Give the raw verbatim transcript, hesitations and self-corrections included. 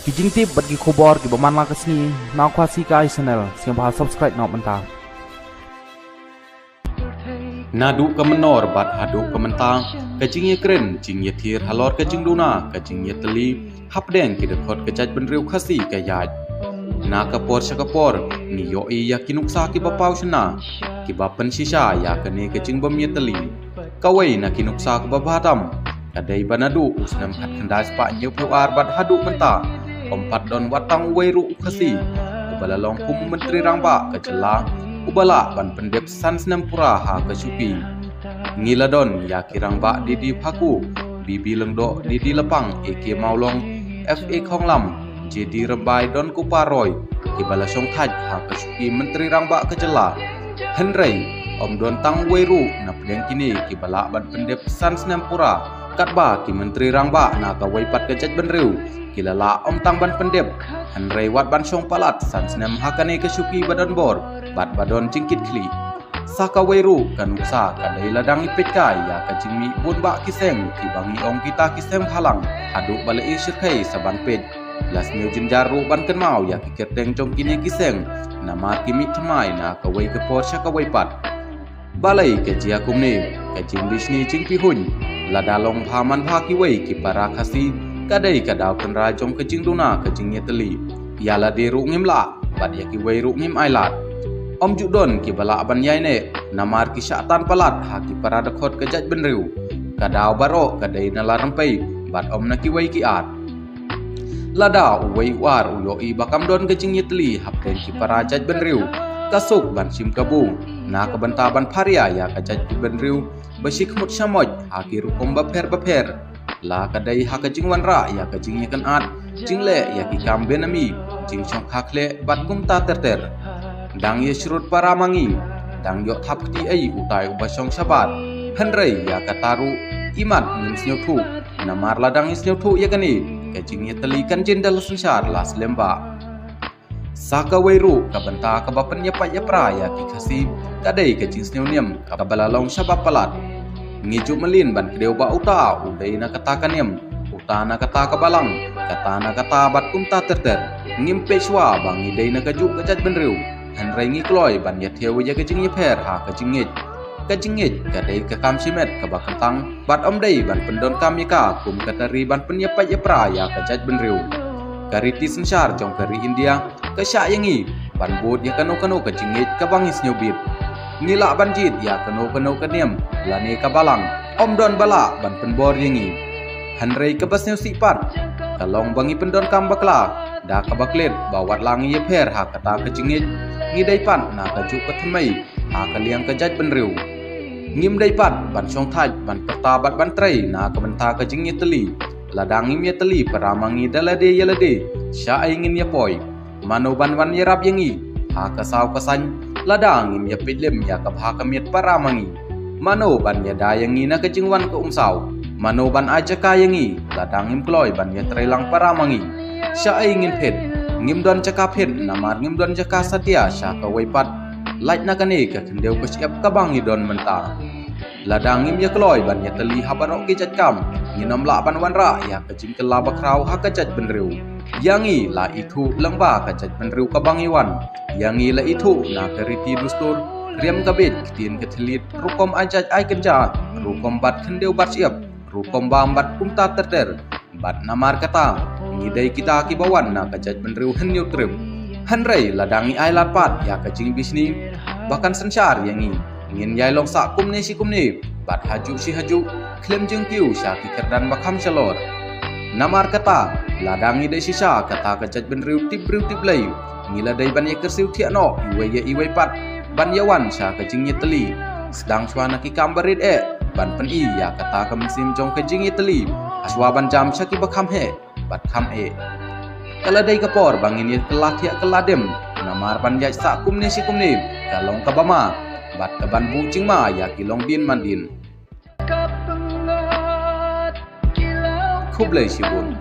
Ki jingtip bad ki khubor kiba man la ka sngi na Khasi Kai Channel, sngewbha subscribe noh mynta. Naduh ka mynnor bad haduh ka mynta, ka jingïakren jingïathir halor ka jingduna ka jingïatylli hapdeng ki dkhot ka jaitbynriew Khasi ka ïaid. Na ka por sha ka por ngi ïohi ïa ki nuksa kiba paw shynna kiba pynshisha ïa kane ka jingbym ïatylli. Kawei na ki nuksa kaba bha tam ka dei ba naduh u snem khatkhyndai spah hynñiewphew ar bad haduh mynta, ym pat don wat tang uwei ruh u Khasi uba la long kum u Myntri Rangbah ka jylla uba lah ban pyndep san snem pura ha ka shuki. Ngi la don ïa ki rangbah D D Phaku, B B Lyngdoh, D D Lapang, A K Mawlong, F A Khonglam, J D Rymbai, Donkupar Roy, kiba la shongthait ha ka shuki Myntri Rangbah ka jylla. Hynrei ym don tang uwei ruh na pdeng kine kiba lah ban pyndep san snem pura. Katba ki Myntri Rangbah na kawei pat ka jaitbynriew ki la lah ym tang ban pyndep, hynrei wat ban shong palat san snem ha kane ka shuki ba don bor bad ba don jingkitkhlieh. Sa kawei ruh ka nuksa ka dei lada ngi peit kai ïa ka jingmih bun bah ki seng kiba ngi ong kita ki seng bhalang, haduh ba la i shyrkhei sa ban peit, la sniew jynjar ruh ban kynmaw ïa ki kyrteng jong kine ki seng namar ki mih thymmai na kawei ka por sha kawei pat. Balei ka jia kumne? Ka jingbishni jingpihuiñ lada long bha man bha kiwei ki para Khasi, ka dei ka daw tynrai jong ka jingduna ka jingïatylli. Ïa lade ruh ngim lah bad ïa kiwei ruh ngim ailad. Ym ju don kiba lah ban ïaineh namar ki shah tan palat ha ki para dkhot ka jaitbynriew. Ka daw baroh ka dei na la rympei bad ym na kiwei ki ar. Lada uwei u ar u ïohi ba kam don ka jingïatylli hapdeng ki para jaitbynriew, ka suk ban shim kabu na ka bynta ban pharia ïa ka jaitbynriew ba shi khmut shamoit ha ki rukom bapher bapher. La ka dei ha ka jingwanrah ïa ka jingïakynad, jingleh ïa ki kam benami, jingshongkha khleh bad kumta ter ter. Dang ïa shrut para ma ngi, dang ïoh thap kti ei utai uba shong shabar. Hynrei ïa kata ruh imat ngim sngewthuh, namar la dang ïa sngewthuh ïa kane, ka jingïatylli kan jin da la synshar la slem bah. Sa kawei ruh ka bynta kaba pynïapait ïapra ïa ki Khasi ka dei ka jingsngewniam kaba la long shabar palat. Ngi ju mlien ban kdew ba uta u dei na kata ka niam, uta na kata ka balang, kata na kata bad kumta ter ter. Ngim peit shuwa ba ngi dei na kajuh ka jaitbynriew, hynrei ngi kloi ban ïathew ïa ka jingïapher ha ka jingngeit. Ka jingngeit ka dei ka kam shimet kaba kyntang bad ym dei ban pyndonkam ïa ka kum ka tari ban pynïapait ïapra ïa ka jaitbynriew. Ka riti synshar jong ka ri India ka shah ïa ngi ban bud ïa kano kano ka jingngeit kaba ngi sngewbit. Ngi lah ban jied ïa kano kano ka niam lane ka balang, ym don ba lah ban pynbor ïa ngi. Hynrei kaba sngewsih pat ka long ba ngi pyndonkam bakla da kaba klet ba wat la ngi ïapher ha kata ka jingngeit, ngi dei pat na kajuh ka thymmei ha ka liang ka jaitbynriew. Ngim dei pat ban shongthait ban pyrta bad ban trei na ka bynta ka jingïatylli. Lada ngim ïatylli para ma ngi da lade ïa lade, sha ei ngin ïapoi? Mano ban wan ïarap ïa ngi ha ka saw ka saiñ lada ngim ïapeit lem ïa ka bha ka miat para ma ngi? Mano ban ïada ïa ngi na ka jingwan ka umsaw? Mano ban ai jaka ïa ngi lada ngim kloi ban ïatreilang para ma ngi? Sha ei ngin phet? Ngim don jaka phet namar ngim don jaka satia sha kawei pat. Lait na kane ka khyndew ka shyiap kaba ngi don mynta. Lada ngim ïa kloi ban ïatylli ha baroh ki jait kam, ngin ym lah ban wanrah ïa ka jingkylla bakhraw ha ka jaitbynriew. Ïa ngi la ithuh lyngba ka jaitbynriew kaba ngi wan. Ïa ngi la ithuh na ka riti dustur, riam ka beit, ktien ka thylliej, rukom ai jait ai kynja, rukom bat khyndew bat shyiap, rukom bam bad kumta ter ter. Bad namar kata, ngi dei kita kiba wan na ka jaitbynriew Hynñiewtrep. Hynrei lada ngi ailad pat ïa ka jingbishni ba kan synshar ïa ngi, ngin ïai long sah kumne shi kumne bad hajuh shi hajuh khlem jingkiew sha ki kyrdan ba kham shalor. Namar kata, lada ngi dei shisha kata ka jaitbynriew tip briew tip Blei, ngi la dei ban ïa kyrsiew thiah noh iwei ïa iwei pat ban ïa wan sha ka jingïatylli. Sdang shuwa na ki kam barit eh ban pyni ïa kata ka mynsiem jong ka jingïatylli, ha shuwa ban jam sha kiba kham heh bad kham eh. Ka la dei ka por ba ngin ïa kylla thiah kylla dem namar ban ïaid sah kumne shi kumne ka long kaba ma bad ka ban buh jingma ïa ki longdien mandien. Khublei shibun.